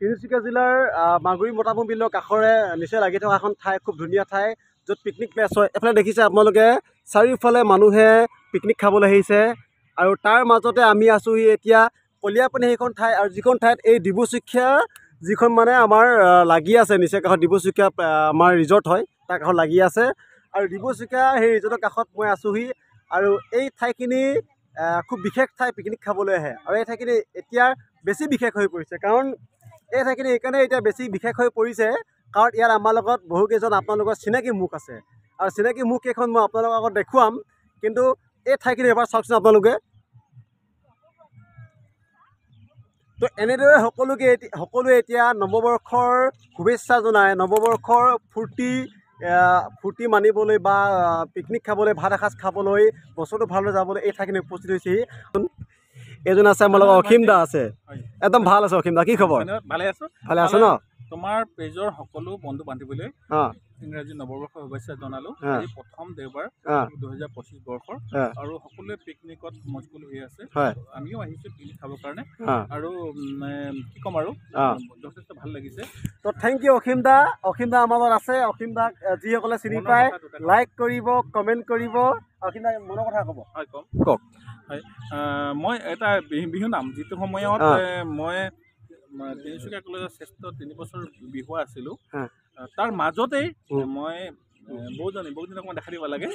তিনিচুকীয়া জিলাৰ মাগুৰি মতাপুং বিলৰ কাষৰে নিচে লাগি থকা এখন ঠাই, খুব ধুনীয়া ঠাই য'ত পিকনিক প্লেচ হয়। এফালে দেখিছে আপোনালোকে চাৰিওফালে মানুহে পিকনিক খাবলৈ আহিছে আৰু তাৰ মাজতে আমি আছোঁহি এতিয়া কলিয়াপানী সেইখন ঠাই, আৰু যিখন ঠাইত এই ডিব্ৰুচৈখোৱা যিখন মানে আমাৰ লাগি আছে নিচে কাষত ডিব্ৰুচৈখোৱা আমাৰ ৰিজৰ্ট হয়, তাৰ কাষত লাগি আছে। আৰু ডিব্ৰুচৈখোৱা সেই ৰিজৰ্টৰ কাষত মই আছোঁহি আৰু এই ঠাইখিনি খুব বিশেষ ঠাই, পিকনিক খাবলৈ আহে। আৰু এই ঠাইখিনি এতিয়া বেছি বিশেষ হৈ পৰিছে, কাৰণ এই ঠাইখিনি এইকাৰণে এতিয়া বেছি বিশেষ হৈ পৰিছে কাৰণ ইয়াত আমাৰ লগত বহুকেইজন আপোনালোকৰ চিনাকি মুখ আছে আৰু চিনাকি মুখ কেইখন মই আপোনালোকৰ আগত দেখুৱাম। কিন্তু এই ঠাইখিনি এবাৰ চাওকচোন আপোনালোকে। তো এনেদৰে সকলোৱে এতিয়া নৱবৰ্ষৰ শুভেচ্ছা জনাই নৱবৰ্ষৰ ফূৰ্তি মানিবলৈ বা পিকনিক খাবলৈ, ভাত এসাঁজ খাবলৈ, বছৰটো ভালদৰে যাবলৈ এই ঠাইখিনি উপস্থিত হৈছেহি। এইজন আছে আমাৰ লগত অসীম দা আছে, একদম ভাল আছে। অসীম দা, কি খবৰ? ভালে আছো। ভালে আছে ন? তোমাৰ পেজৰ সকলো বন্ধু বান্ধৱীলৈ ইংৰাজী নৱবৰ্ষৰ শুভেচ্ছা জনালো। আজি প্ৰথম দেওবাৰ 2025 বৰ্ষৰ আৰু সকলোৱে পিকনিকত মজগুল হৈ আছে। আমিও আহিছো পিকনিক খাবৰ কাৰণে আৰু কি ক'ম আৰু যথেষ্ট ভাল লাগিছে। তো thank U অসীম দা। অসীম দা আমাৰ লগত আছে। অসীম দাক যিসকলে চিনি পায় লাইক কৰিব, কমেণ্ট কৰিব। অসীম দা মনৰ কথা ক'ব? হয়, ক'ম। কওক। হয়, মই এটা বিহু নাম, যিটো সময়ত মই তিনিচুকীয়া কলেজৰ শ্ৰেষ্ঠ 3 বছৰ বিহুৱা আছিলোঁ, তাৰ মাজতেই মই বহুজনী অকণমান দেখা দিব লাগে।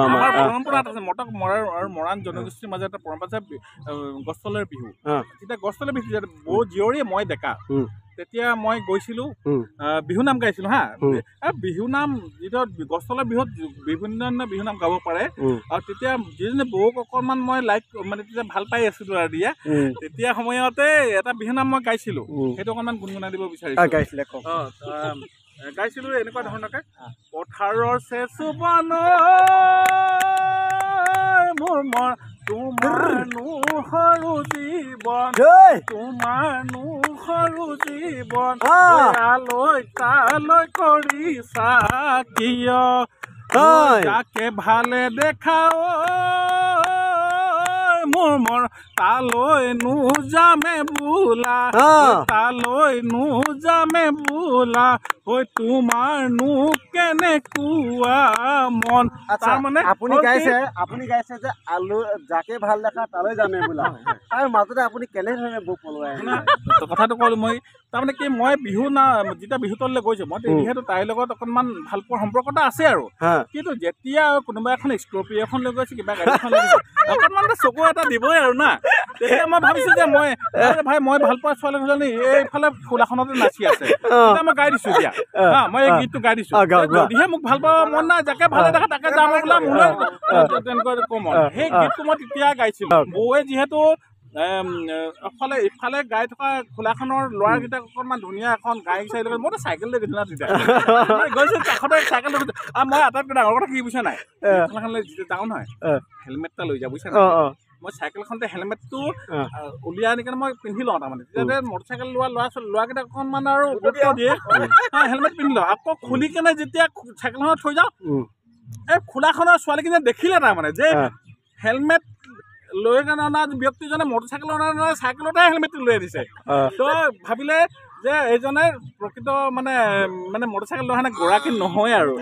আমাৰ পৰম্পৰা আছে, মটক মৰাৰ আৰু মৰাণ জনগোষ্ঠীৰ মাজত এটা পৰম্পৰা আছে গছতলৰ বিহু। যেতিয়া গছতলৰ বিহু, বৌ জীয়ৰী মই ডেকা, তেতিয়া মই গৈছিলোঁ বিহু নাম গাইছিলোঁ। হা, বিহু নাম যিটো গছতলৰ বিহুত বিভিন্ন ধৰণৰ বিহু নাম গাব পাৰে। আৰু তেতিয়া যিজনী বৌক অকণমান মই লাইক মানে তেতিয়া ভাল পাই আছিলোঁ আৰু দিয়া, তেতিয়া সময়তে এটা বিহু নাম মই গাইছিলোঁ, সেইটো অকণমান গুণগুণাই দিব বিচাৰিছোঁ। গাইছিলোঁ এনেকুৱা ধৰণকে, পথাৰৰ চেঁচু বন মোৰ মৰ তোমাৰনো সৰু জীৱন, তোমাৰনো সৰু জীৱন আলৈ তালৈ কৰিছা কিয়, যাকে ভালে দেখাও মোৰ মৰ তালৈ নুযামে বোলা, তালৈ নুযামে বোলা, ঐ তোমাৰনো কেনেকুৱা মন। তাৰমানে আপুনি গাইছে যে আলু যাকে ভাল দেখা তালৈ যামে বোলা, তাৰ মাজতে আপুনি কেনেধৰণে বৌ পলুৱাই? কথাটো ক'লো মই, তাৰমানে কি মই বিহু না যেতিয়া বিহু তললৈ গৈছোঁ মই যিহেতু তাইৰ লগত অকণমান ভাল পোৱাৰ সম্পৰ্ক এটা আছে আৰু, কিন্তু যেতিয়া কোনোবা এখন স্কৰপিঅ' এখন লৈ গৈছে, কিবা গাড়ী এখন লৈ গৈছে, অকণমান চকু এটা দিবই আৰু না। তেতিয়া মই ভাবিছোঁ যে মই ভাই মই ভাল পোৱা ছোৱালীজনী এইফালে খোলাখনতে নাচি আছে, তেতিয়া মই গাই দিছোঁ। এতিয়া মই এই গীতটো গাই দিছোঁ, যদিহে মোক ভাল পোৱা মন নাই, যাকে ভালে দেখা তাকে যাম বোলা, মোলৈ তেনেকুৱা কম। সেই গীতটো মই তেতিয়া গাইছিলোঁ। বৌৱে যিহেতু ইফালে গাই থকা খোলাখনৰ ল'ৰাকেইটাক অকণমান ধুনীয়া এখন গাড়ী চাই লৈ, মইতো চাইকেল লৈ গৈছোঁ না তেতিয়া, গৈছোঁ কাষতে চাইকেল লৈ গৈছোঁ। আৰু মই আটাইতকৈ ডাঙৰ কথা কি বুজিছা নাই, খোলাখনলৈ যেতিয়া যাওঁ নহয় হেলমেট এটা লৈ যাওঁ বুজিছা নাই। মই চাইকেলখনতে হেলমেটটো উলিয়াই আনি কেনে মই পিন্ধি লওঁ, তাৰমানে তেতিয়া মটৰচাইকেল লোৱা ল'ৰাকেইটাক অকণমান আৰু দিয়ে, হেলমেট পিন্ধি লওঁ। আকৌ খুলি কেনে যেতিয়া চাইকেলখনত থৈ যাওঁ, এই খোলাখনৰ ছোৱালীকেইজনী দেখিলে তাৰমানে যে হেলমেট লৈ কেনে অনা ব্যক্তিজনে মটৰচাইকেল অনা চাইকেলতে হেলমেটটো লৈ আনিছে। তো ভাবিলে যে এইজনে প্ৰকৃত মানে মানে মটৰচাইকেল লোৱা গৰাকী নহয় আৰু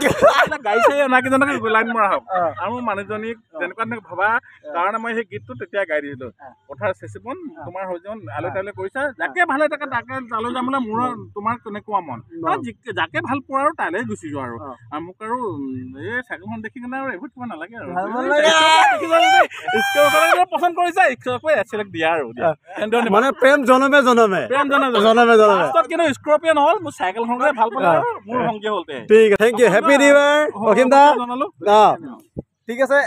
গাড়ী চাড়ী অনাকেইজনকে লাইন মৰা হওক। আৰু মোৰ মানুহজনীক তেনেকুৱা তেনেকুৱা ভবা কাৰণে মই সেই গীতটো তেতিয়া গাই দিছিলোঁ। পথাৰ চেঁচুবন তোমাৰ সৈজন আলৈ তালৈ কৰিছা, যাকে ভালে থাকে তাকে তালৈ যাম বোলে, মোৰ তোমাৰ কেনেকুৱা মন, যাকে ভাল পোৱা আৰু তালৈ গুচি যোৱা আৰু। মোক আৰু এই চাইকেলখন দেখি কেনে আৰু এইবোৰ কিবা নালাগে আৰু পচন্দ কৰিছা দিয়া আৰু মানে প্ৰেম জনমে জনমে, প্ৰেম জনমে জনমে জনমে। কিন্তু স্কৰপিঅ' নহ'ল, মোৰ চাইকেলখনকে ভাল পালে আৰু মোৰ সংগী হ'ল। ঠিক আছে, thank you, happy new year Asim দা। ঠিক আছে,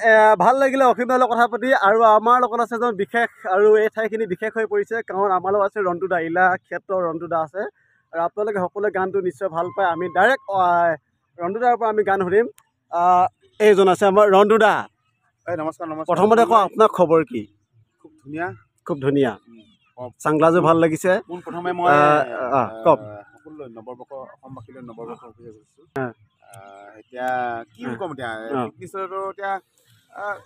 ভাল লাগিলে অসীম দাৰ লগত কথা পাতি। আৰু আমাৰ লগত আছে এজন বিশেষ, আৰু এই ঠাইখিনি বিশেষ হৈ পৰিছে কাৰণ আমাৰ লগত আছে ৰন্টু দা, ইলা ক্ষেত্ৰৰ ৰন্টু দা আছে। আৰু আপোনালোকে সকলোৱে গানটো নিশ্চয় ভাল পায়। আমি ডাইৰেক্ট ৰন্টু দাৰ পৰা আমি গান শুনিম। এইজন আছে আমাৰ ৰন্টু দা। নমস্কাৰ। নমস্কাৰ। প্ৰথমতে কওঁ আপোনাৰ খবৰ কি? খুব ধুনীয়া। খুব ধুনীয়া। চাংগ্লাজো ভাল লাগিছে। পোনপ্ৰথমে মই সকলোলৈ নৱবৰ্ষ, অসমবাসীলৈ নৱবৰ্ষৰ শুভেচ্ছা জনাইছোঁ। এতিয়া কি ক'ম এতিয়া, পিকনিকতো এতিয়া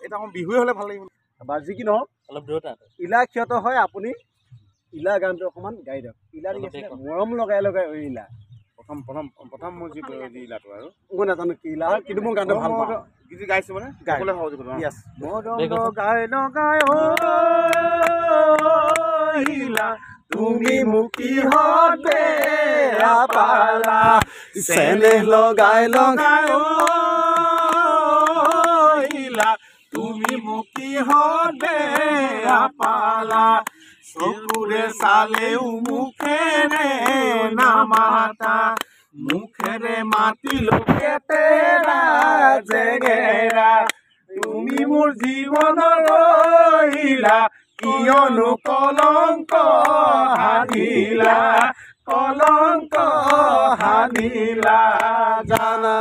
এটা বিহুৱে হ'লে ভাল লাগিব। বা যি কি নহওক, অলপ দূৰতে ইলা ক্ষত হয় আপুনি ইলা গানটো অকণমান গাই দিয়ক। ইলা মৰম লগাই লগাই ঐ ইলা। প্ৰথম প্ৰথম প্ৰথম মোৰ যি ইলাটো আৰু মই নাজানো কি ইলা হয়, কিন্তু মই গানটো ভাল পাওঁ। যি গাইছো মানে সকলোৱে সহযোগ কৰিব। মৰম লগাই লগাই ঐ ইলা তুমি মোক কিহত বেয়া পালা, চেনেহ লগাই লগাই ঐ ইলা তুমি মোক কিহত বেয়া পালা, চকুৰে চালেও মুখেৰে নামাতা, মুখেৰে মাতিলো কেতেৰা জেগেৰা, তুমি মোৰ জীৱনৰ ৰহিলা, কিয়নো কলংক সানিলা, কলংক সানিলা জানা।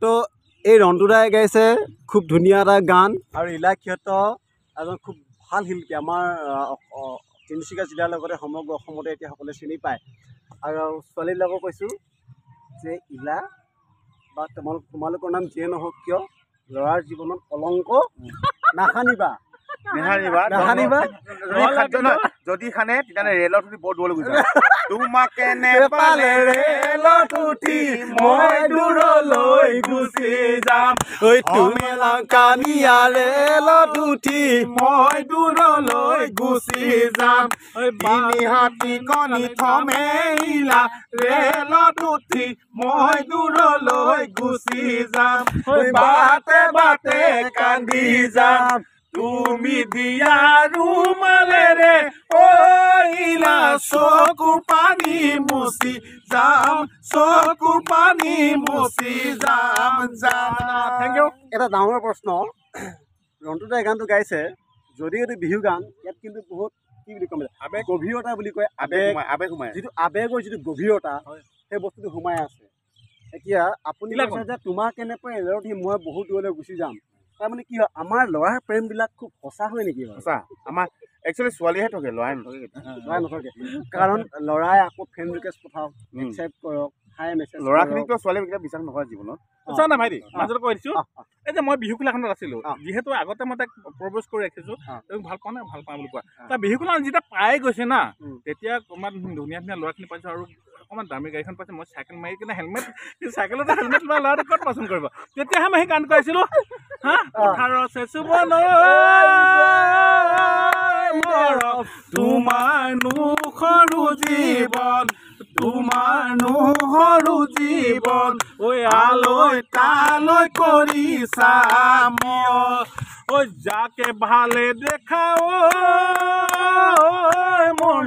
তো এই ৰন্টুদাই গাইছে খুব ধুনীয়া এটা গান। আৰু ইলা ক্ষেত্ৰ এজন খুব ভাল শিল্পী, আমাৰ তিনিচুকীয়া জিলাৰ লগতে সমগ্ৰ অসমতে এতিয়া সকলোৱে চিনি পায়। আৰু ছোৱালীবিলাকক কৈছোঁ যে ইলা বা তোমালোকৰ নাম যিয়ে নহওক কিয়, ল'ৰাৰ জীৱনত কলংক নাসানিবা। নাসানিবা। যদি খানে তেতিয়াহ'লে ৰেলত উঠি বৰ দূৰলৈ গুচি যাম। তোমাকে নেপালে ৰেলত উঠি মই দূৰলৈ গুচি যাম, ঐ তুমি কানিয়া ৰেলত উঠি মই দূৰলৈ গুচি যাম, তিনি হাতী কণী থমেইলা ৰেলত উঠি মই দূৰলৈ গুচি যাম, বাটে বাটে কান্দি যাম, তুমি দিয়া ৰুমালেৰে ঐ ইলা চকু পানী মুচি যাম, চকু পানী মুচি যাম জানা। Thank you. এটা ডাঙৰ প্ৰশ্ন, ৰন্টুদাই গানটো গাইছে যদিও এইটো বিহু গান, ইয়াত কিন্তু বহুত কি বুলি ক'ম, আৱেগ, গভীৰতা বুলি কয়, আৱেগ, আৱেগ সোমাই, যিটো আৱেগৰ যিটো গভীৰতা, সেই বস্তুটো সোমাই আছে। এতিয়া আপুনি কৈছে যে তোমাক কেনেকৈ ৰেলত উঠি মই বহুত দূৰলৈ গুচি যাম, তাৰমানে কি হয়, আমাৰ ল'ৰাৰ প্ৰেমবিলাক খুব সঁচা হয় নেকি? সঁচা। আমাৰ একচুৱেলি ছোৱালীহে ঠগে, ল'ৰাই নঠগে। ল'ৰাই নঠগে, কাৰণ ল'ৰাই আকৌ ফ্ৰেণ্ড ৰিকুৱেষ্ট পঠাওক, একচেপ্ট কৰক, হাই মেছেজ। ল'ৰাখিনিকতো ছোৱালীয়ে কেতিয়াও বিশ্বাস নকৰে জীৱনত। সঁচা নাই ভাইটি, মাজতে কৈ দিছোঁ, এই যে মই বিহু খেলাখনত আছিলোঁ, যিহেতু আগতে মই তাক প্ৰপ'জ কৰি ৰাখিছোঁ, তেওঁক ভাল পাওঁ নে ভাল পাওঁ বুলি কোৱা, তাৰ বিহু খেলাখন যেতিয়া পাই গৈছে না, তেতিয়া অকণমান ধুনীয়া ধুনীয়া ল'ৰাখিনি পাইছোঁ আৰু অকণমান দামী গাড়ীখন পাইছোঁ, মই চাইকেল মাৰি কিনে হেলমেট, চাইকেলতে হেলমেট লোৱা ল'ৰাটো ক'ত পচন্দ কৰিব? তেতিয়াহে মই সেই গান গাইছিলোঁ, হা পথাৰৰ চেচু তোমাৰ নো সৰু জীৱন, তোমাৰ নো সৰু জীৱন, ঐ আলৈ তালৈ কৰিছা ঐ যাকে ভালে দেখা ঐ মোৰ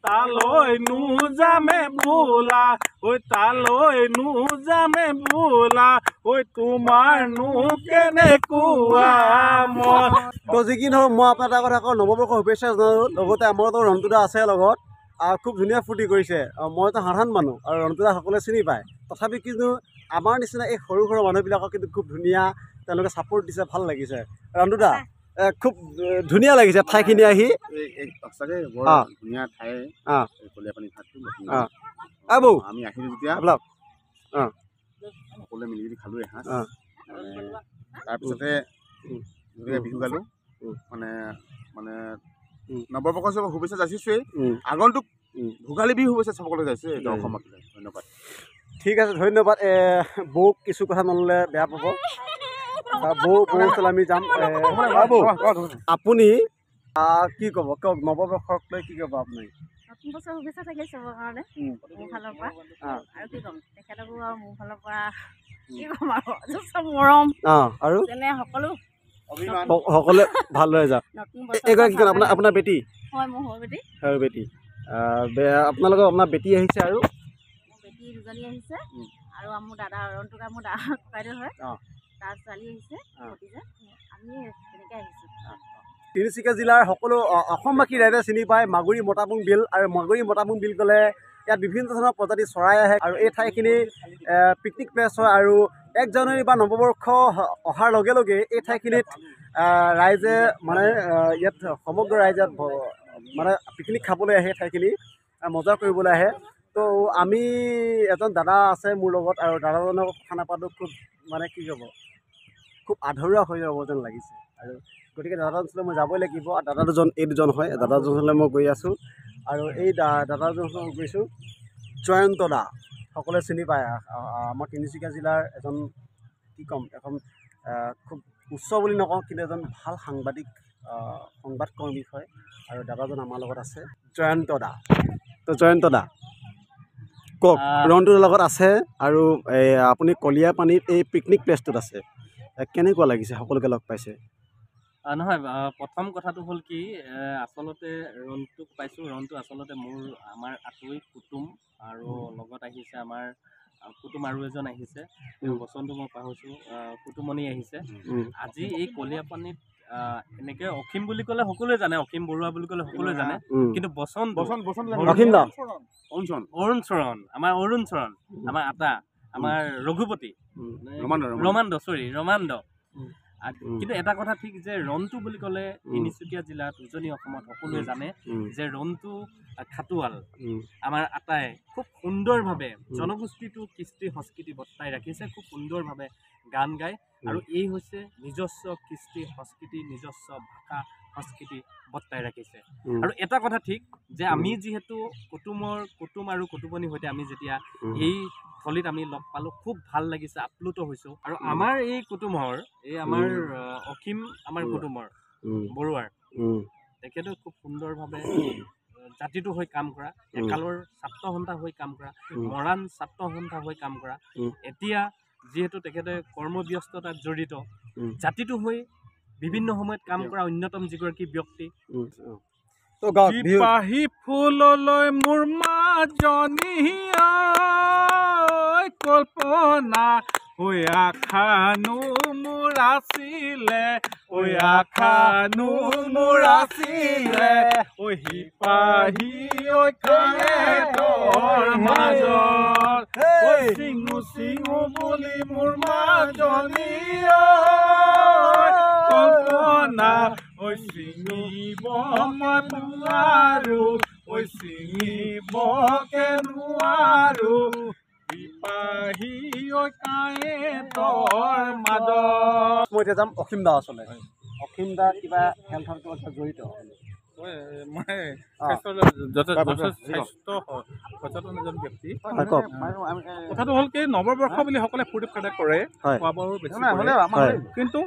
তালৈ নো যামে বোলা, ঐ তালৈ নো যামে বোলা, ঐ তোমাৰ নো কেনেকুৱা মন। তো যি কি নহওক, মই আপোনাক এটা কথা কওঁ, নৱবৰ্ষৰ শুভেচ্ছা জনালোঁ। লগতে আমাৰতো ৰন্টুদা আছে লগত, খুব ধুনীয়া ফূৰ্তি কৰিছে। মইতো সাধাৰণ মানুহ আৰু ৰন্টুদা সকলোৱে চিনি পায়, তথাপি কিন্তু আমাৰ নিচিনা এই সৰু সৰু মানুহবিলাকক কিন্তু খুব ধুনীয়া তেওঁলোকে ছাপোৰ্ট দিছে, ভাল লাগিছে। ৰন্টুদা, খুব ধুনীয়া লাগিছে ঠাইখিনি আহি। সঁচাকৈ বৰ ধুনীয়া ঠাই কলীয়াপানী ঘাটটো। বৌ আমি আহিলোঁ যেতিয়া সকলোৱে মিলি জুলি খালোঁ এসাঁজ, তাৰপিছতে ধুনীয়া বিহু গালোঁ। মানে মানে নৱবৰ্ষৰ চব শুভেচ্ছা যাচিছোৱেই, আগন্তুক ভোগালী বিহু শুভেচ্ছা সকলোকে যাচিছোঁ এইটো অসমবাসীলৈ। ধন্যবাদ। ঠিক আছে, ধন্যবাদ। বৌক কিছু কথা নল'লে বেয়া পাব, বৌ ওচৰলৈ আমি যাম। বৌ, আপুনি কি ক'ব কওক, নৱবৰ্ষক লৈ কি ক'ব আপুনি? নতুন বছৰ শুভেচ্ছা থাকিল চবৰ কাৰণে মোৰ ফালৰ পৰা, আৰু কি ক'ম, তেখেতকো আৰু মোৰ ফালৰ পৰা কি ক'ম আৰু, যথেষ্ট মৰম আৰু যেনে সকলো সকলোৱে ভালদৰে যাওক। এইগৰাকী কোন? আপোনাৰ বেটি? হয়, মোৰ সৰু বেটি। সৰু বেটি। আপোনালোকৰ আপোনাৰ বেটি আহিছে আৰু? মোৰ বেটি দুজনী আহিছে আৰু মোৰ দাদা ৰন্টুকা, মোৰ দাদা ককাইদেউ হয়, তাৰ ছোৱালী আহিছে, ভতিজা। আমি তেনেকৈ আহিছোঁ। তিনিচুকীয়া জিলাৰ সকলো অসমবাসী ৰাইজে চিনি পায় মাগুৰী মতাপুং বিল। আৰু মাগুৰী মতাপুং বিল ক'লে ইয়াত বিভিন্ন ধৰণৰ প্ৰজাতিৰ চৰাই আহে আৰু এই ঠাইখিনি পিকনিক প্লেচ হয়। আৰু 1 জানুৱাৰী বা নৱবৰ্ষ অহাৰ লগে লগে এই ঠাইখিনিত ৰাইজে মানে ইয়াত সমগ্ৰ ৰাইজে মানে পিকনিক খাবলৈ আহে, ঠাইখিনি মজা কৰিবলৈ আহে। তো আমি এজন দাদা আছে মোৰ লগত আৰু দাদাজনৰ কথা নাপাতো খুব মানে কি ক'ব খুব আধৰুৱা হৈ যাব যেন লাগিছে। আৰু গতিকে দাদা ওচৰলৈ মই যাবই লাগিব। আৰু দাদা দুজন এই দুজন হয়, দাদা দুজনলৈ মই গৈ আছোঁ। আৰু এই দাদাজনৰ গৈছোঁ, জয়ন্ত দা, সকলোৱে চিনি পায়। আমাৰ তিনিচুকীয়া জিলাৰ এজন কি ক'ম, এখন খুব উচ্চ বুলি নকওঁ, কিন্তু এজন ভাল সাংবাদিক, সংবাদকৰ্মী হয়। আৰু দাদাজন আমাৰ লগত আছে, জয়ন্ত দা। তো জয়ন্ত দা কওক, ৰন্টুৰ লগত আছে আৰু আপুনি কলিয়াপানীত এই পিকনিক প্লেচটোত আছে, কেনেকুৱা লাগিছে সকলোকে লগ পাইছে? নহয়, প্ৰথম কথাটো হ'ল কি, আচলতে ৰন্টুক পাইছোঁ। ৰন্টু আচলতে মোৰ আমাৰ আতৈ কুটুম, আৰু লগত আহিছে আমাৰ কুটুম আৰু এজন আহিছে, বচনটো মই পাহৰিছোঁ, কুটুমণি আহিছে। আজি এই কলিয়াপানীত এনেকৈ অসীম বুলি ক'লে সকলোৱে জানে, অসীম বৰুৱা বুলি ক'লে সকলোৱে জানে, কিন্তু বচন অৰুণ চৰণ, আমাৰ অৰুণ চৰণ, আমাৰ আটা, আমাৰ ৰঘুপতি, ৰমান্দ, চৰি ৰমান্দ। কিন্তু এটা কথা ঠিক যে ৰন্টু বুলি ক'লে তিনিচুকীয়া জিলাত, উজনি অসমত সকলোৱে জানে যে ৰন্টু খাটোৱাল আমাৰ আটাই খুব সুন্দৰভাৱে জনগোষ্ঠীটো কৃষ্টি সংস্কৃতি বৰ্তাই ৰাখিছে, খুব সুন্দৰভাৱে গান গায়। আৰু এই হৈছে নিজস্ব কৃষ্টি সংস্কৃতি, নিজস্ব ভাষা সংস্কৃতি বৰ্তাই ৰাখিছে। আৰু এটা কথা ঠিক যে আমি যিহেতু কুটুমৰ কুটুম আৰু কুটুমনিৰ সৈতে আমি যেতিয়া এই থলীত আমি লগ পালোঁ, খুব ভাল লাগিছে, আপ্লুত হৈছোঁ। আৰু আমাৰ এই কুটুমৰ, এই আমাৰ অসীম, আমাৰ কুটুমৰ বৰুৱাৰ, তেখেতেও খুব সুন্দৰভাৱে জাতিটো হৈ কাম কৰা, একালৰ ছাত্ৰ সন্থা হৈ কাম কৰা, মৰাণ ছাত্ৰ সন্থা হৈ কাম কৰা, এতিয়া যিহেতু তেখেতে কৰ্মব্যস্ততাত জড়িত, জাতিটো হৈ বিভিন্ন সময়ত কাম কৰা অন্যতম যিগৰাকী ব্যক্তি। পাহি ফুললৈ মোৰ মাজনী কল্পনা ঐ আখানো মোৰ আছিলে, ঐ আখানো মোৰ আছিলে, ঐ সিপাহী ঐ কাঁইটৰ মাজত, ঐ চিঙো চিঙো বুলি মোৰ মাজনী কল্পনা, ঐ চিঙিব মই নোৱাৰো, ঐ চিঙিবকে নোৱাৰো, সিপাহী ঐ কাঁইটৰ মাজত। মই এতিয়া যাম অসীম দা ওচৰলৈ। অসীম দা কিবা হেল্থৰ লগত জড়িত? মই স্বাস্থ্য সচেতন এজন ব্যক্তি। কথাটো হ'ল কি, নৱবৰ্ষ বুলি সকলোৱে ফূৰ্তি ফাৰ্তা কৰে, খোৱা বোৱাও বেছি কৰে, কিন্তু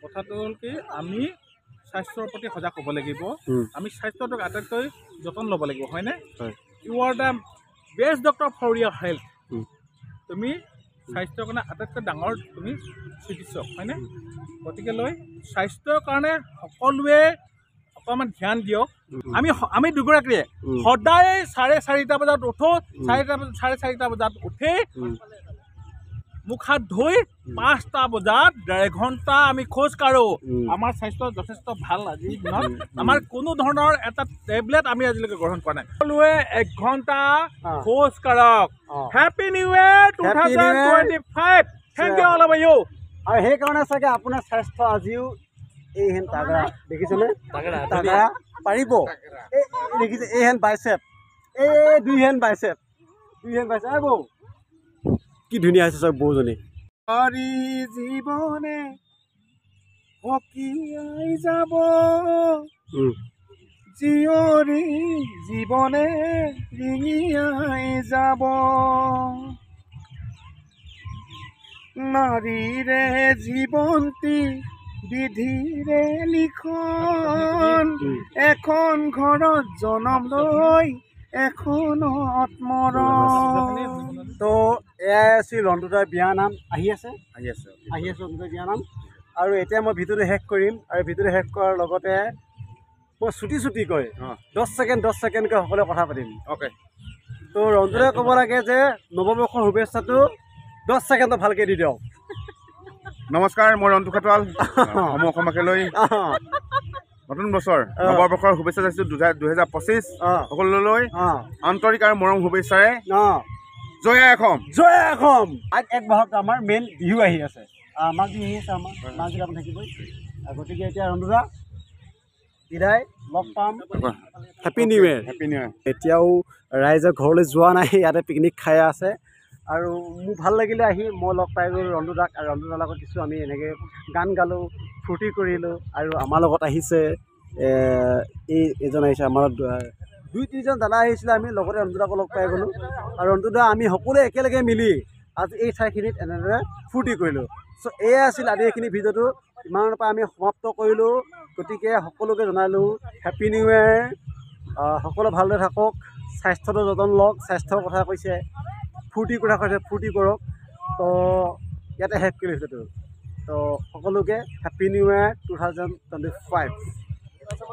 কথাটো হ'ল কি, আমি স্বাস্থ্যৰ প্ৰতি সজাগ হ'ব লাগিব, আমি স্বাস্থ্যটোক আটাইতকৈ যতন ল'ব লাগিব, হয়নে? You are the best doctor for your health. তুমি স্বাস্থ্যৰ কাৰণে আটাইতকৈ ডাঙৰ তুমি চিকিৎসক, হয়নে? গতিকে লৈ স্বাস্থ্যৰ কাৰণে সকলোৱে অকণমান ধ্যান দিয়ক। আমি দুগৰাকীয়ে সদায় 4:30 বজাত উঠোঁ, 4:30 বজাত উঠি মুখ হাত ধুই 5টা বজাত 1.5 ঘণ্টা আমি খোজ কাঢ়োঁ। আমাৰ স্বাস্থ্য যথেষ্ট ভাল আজিৰ দিনত। আমাৰ কোনো ধৰণৰ এটা টেবলেট আমি আজিলৈকে গ্ৰহণ কৰা নাই। সকলোৱে 1 ঘণ্টা খোজ কাঢ়ক। Happy new year 2025। Thank you all of you. আৰু সেইকাৰণে চাগে আপোনাৰ স্বাস্থ্য আজিও এইহেন তাগৰা, দেখিছেনে? তাগৰা পাৰিব। এই দেখিছে এইহেন বাইচেপ, এই দুইহেন বাইচেপ, দুইহেন বাইচেপ। এই বৌ কি ধুনীয়া হৈছে চাওক বৌজনী। জীৱনে সকীয়াই যাব, জীয়ৰী জীৱনে ৰিঙিয়াই যাব, নাৰীৰে জীৱন্তী বিধিৰে লিখন, এখন ঘৰত জনম লৈ এখনত মৰণ। তো এয়াই আছিল ৰন্টুদাৰ বিয়া নাম। আহি আছে, আহি আছে, আহি আছে ৰন্টুদাৰ বিয়া নাম। আৰু এতিয়া মই ভিডিঅ'টো শেষ কৰিম, আৰু ভিডিঅ'টো শেষ কৰাৰ লগতে মই চুটি চুটিকৈ 10 ছেকেণ্ড 10 ছেকেণ্ডকৈ সকলোৱে কথা পাতিম। অ'কে। তো ৰন্টুদাই ক'ব লাগে যে নৱবৰ্ষৰ শুভেচ্ছাটো 10 ছেকেণ্ডত ভালকৈ দি দিয়ক। নমস্কাৰ, মই ৰন্টু খাটোৱাল, সমূহ অসমবাসীলৈ নতুন বছৰ নৱবৰ্ষৰ শুভেচ্ছা যাচিছোঁ। 2025 সকলোলৈ আন্তৰিক আৰু মৰম শুভেচ্ছাৰে জয় অসম, জয় অসম। এক মাহত আমাৰ মেইন বিহু আহি আছে, মাঘ বিহু আহি আছে, আমাৰ মাঘ বিহু আপুনি থাকিবই। গতিকে এতিয়া ৰন্টুদা বিদায়, লগ পাম। Happy new year. Happy new year. এতিয়াও ৰাইজে ঘৰলৈ যোৱা নাই, ইয়াতে পিকনিক খাই আছে। আৰু মোৰ ভাল লাগিলে আহি, মই লগ পাই গ'লোঁ ৰন্টুদাক, আৰু ৰন্টুদাৰ লগত কিছু আমি এনেকৈ গান গালোঁ, ফূৰ্তি কৰিলোঁ। আৰু আমাৰ লগত আহিছে এই এজন আহিছে আমাৰ দুই তিনিজন দাদা আহিছিলে, আমি লগতে ৰঞ্জুদাকো লগ পাই গ'লোঁ। আৰু ৰঞ্জুদা আমি সকলোৱে একেলগে মিলি আজি এই ঠাইখিনিত এনেদৰে ফূৰ্তি কৰিলোঁ। চ' এয়াই আছিল আজি এইখিনি ভিডিঅ'টো, ইমানৰ পৰা আমি সমাপ্ত কৰিলোঁ। গতিকে সকলোকে জনালোঁ হেপী নিউ ইয়েৰ। সকলো ভালদৰে থাকক, স্বাস্থ্যটো যতন লওক, স্বাস্থ্যৰ কথা কৈছে, ফূৰ্তিৰ কথা কৈছে, ফূৰ্তি কৰক। তো ইয়াতে শেষ কৰিলোঁ ভিডিঅ'টো। তো সকলোকে হেপী নিউ ইয়েৰ 2025।